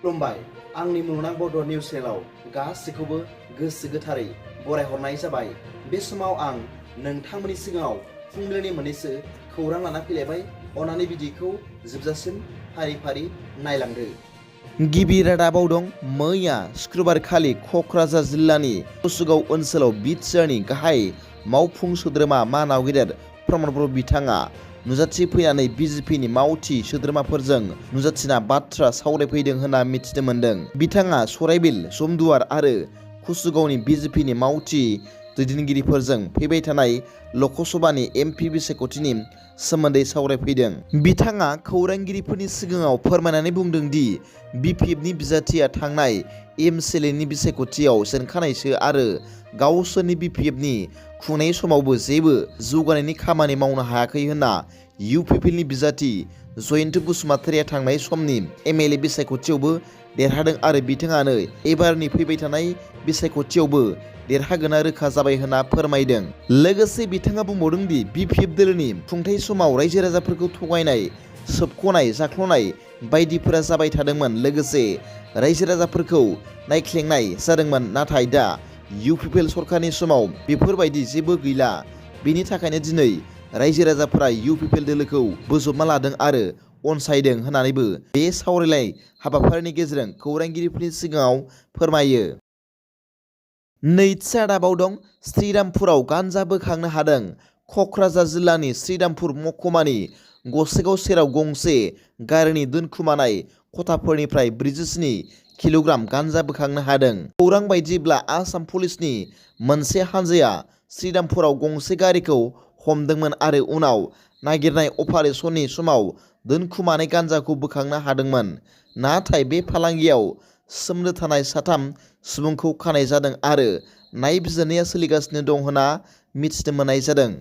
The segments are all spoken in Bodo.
खुलुमबाय आंनि मुलुगनां बड' निउस चेनेलाव गासैखौबो गोसो गोथारै बरायहरनाय जाबाय। बे समाव आं नोंथांमोननि सिगाङाव फुंबिलिनि मोननैसो खौरां लाना फैलायबाय। अन्नानै भिडिअखौ जोबजासिम फारि फारि नायलांदो। गिबि रादाबाव दं मैया शुक्रबारखालि क'क्राझार जिल्लानि कसुगाव ओनसोलाव बिटिआरनि गाहाय मावफुं सोद्रोमा मानाव गेदेर प्रमद बर' बिथाङा नुजाथिफैनानै बिजेपिनि मावथि सोद्रोमाफोरजों नुजाथिना बाथ्रा सावरायफैदों होनना मिथिनो मोन्दों। बिथाङा सराइबिल, जमदुवार आरो कसुगावनि बिजेपिनि मावथि दैदेनगिरिफोरजों फैबाय थानाय लकसभानि एमपि बिसायख'थिनि सोमोन्दै सावरायफैदों। बिथाङा खौरांगिरिफोरनि सिगाङाव फोरमायनानै बुंदों दि बिपिएफनि बिजाथिया थांनाय एमसिएलएनि बिसायख'थियाव जेनखानायसो आरो गावसोरनि बिपिएफनि खुंनाय समावबो जेबो जौगानायनि खामानि मावनो हायाखै होनना इउपिपिएलनि बिजाथि जयन्त बसुमतारिया थांनाय समनि एमएलए बिसायख'थियावबो देरहादों आरो बिथाङानो एबारनि फैबाय थानाय बिसायख'थियावबो देरहागोना रोखा जाबाय होनना फोरमायदों। लोगोसे बिथाङा बुंबावदों दि बिपिएफ दोलोनि खुंथाय समाव रायजो राजाफोरखौ थगायनाय, सोबख'नाय, जाख्ल'नाय बायदिफोरा जाबाय थादोंमोन। लोगोसे रायजो राजाफोरखौ नायख्लेंनाय जादोंमोन। नाथाय दा इउपिपिएल सरकारनि समाव बेफोरबायदि जेबो गैला। बेनि थाखायनो दिनै रायजो राजाफोरा इउपिपिएल दोलोखौ बोजबना लादों आरो अनसायदों होननानैबो बे सावरायलाय हाबाफारिनि गेजेरजों खौरांगिरिफोरनि सिगाङाव फोरमायो। नैथि रादाबाव दं श्रीरामपुराव गान्जा बोखांनो हादों। क'क्राझार जिल्लानि श्रीरामपुर महकुमानि गसाइगाव सेराव गंसे गारिनि दोनखुमानाय खथाफोरनिफ्राय 47 किल'ग्राम गान्जा बोखांनो हादों। खौरां बायदिब्ला आसाम पुलिसनि मोनसे हानजाया श्रीरामपुराव गंसे गारिखौ हमदोंमोन आरो उनाव नागिरनाय अपारेशननि समाव दोनखुमानाय गान्जाखौ बोखांनो हादोंमोन। नाथाय बे फालांगियाव सोमोन्दो थानाय 3 सुबुंखौ खानाय जादों आरो नायबिजिरनाया सोलिगासिनो दं होनना मिथिनो मोननाय जादों।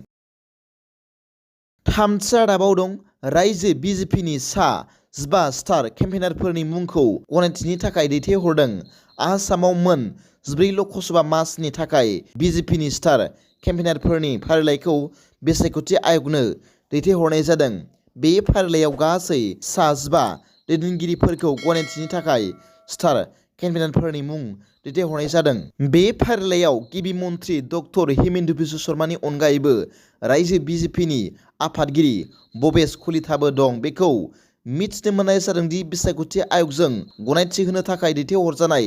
थामथि रादाबाव दं रायजो बिजेपिनि सा 15 स्टार केम्पेइनारफोरनि मुंखौ गनायथिनि थाखाय दैथायहरदों। आसामाव मोन 14 लकसभा मासिनि थाखाय बिजेपिनि स्टार केम्पेइनारफोरनि फारिलाइखौ बिसायख'थि आय'गनो दैथायहरनाय जादों। बे फारिलाइयाव गासै सा 15 दैदेनगिरिफोरखौ गनायथिनि थाखाय स्टार केम्पेइनारफोरनि मुं दैथायहरनाय जादों। बे फारिलाइयाव गिबि मन्थ्रि डक्टर हिमेन्त बिश्व शर्मानि अनगायैबो रायजो बिजेपिनि आफादगिरि भबेश कलिताबो दं। बेखौ मिथिनो मोननाय जादों दि बिसायख'थि आय'गजों गनायथि होनो थाखाय दैथायहरजानाय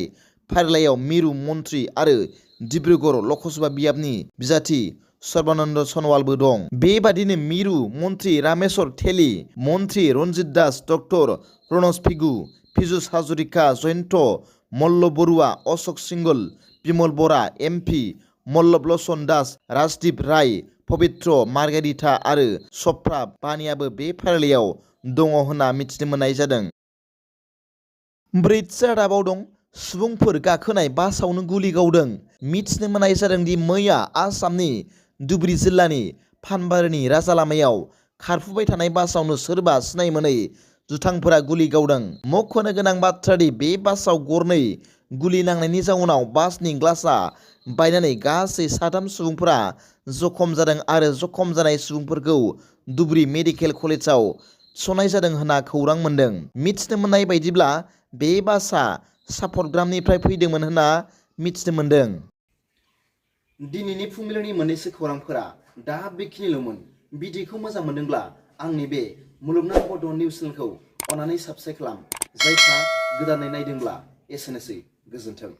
फारिलाइयाव मिरु मन्थ्रि आरो डिब्रुगड़ लकसभा बियाबनि बिजाथि सर्बानन्द सनवालबो दं। बेबादिनो मिरु मन्थ्रि रामेश्वर थेलि, मन्थ्रि रन्जित दास, डक्टर प्रनज पेगु, पीयूष हाजरिका, जयन्त मल्ल बरुवा, अशोक सिंघल, बिमल बरा, एमपि मल्लभ लोचन दास, राजदीप राय, पवित्र मार्गारिटा आरो सफ्रा बानियाबो बे फारिलाइयाव दङ होनना मिथिनो मोननाय जादों। ब्रैथि रादाबाव दं सुबुंफोर गाखोनाय बासआवनो गुलि गावदों। मिथिनो मोननाय जादों दि मैया आसामनि धुबरी जिल्लानि फानबारिनि राजालामायाव खारफुबाय थानाय बासआवनो सोरबा सिनाय मोनै दुथांफोरा गुलि गावदों। मख'नो गोनां बाथ्रा दि बे बासआव गरनै गुलि नांनायनि जाउनाव बासनि ग्लासआ बायनानै गासै 3 सुबुंफोरा जखम जादों आरो जखम जानाय सुबुंफोरखौ धुबरी मेडिकेल कलेजाव थिसननाय जादों होनना खौरां मोन्दों। मिथिनो मोननाय बायदिब्ला बे बासआ सापटग्रामनिफ्राय फैदोंमोन होनना मिथिनो मोन्दों। दिनैनि फुंबिलिनि मोननैसो खौरांफोरा दा बेखिनिल'मोन। भिडिअखौ मोजां मोनदोंब्ला आंनि बे मुलुगनां बड' निउस चेनेलखौ अन्नानै साबस्क्राइब खालाम। जायफ्रा गोदानै नायदोंब्ला एसेनोसै, गोजोन्थों।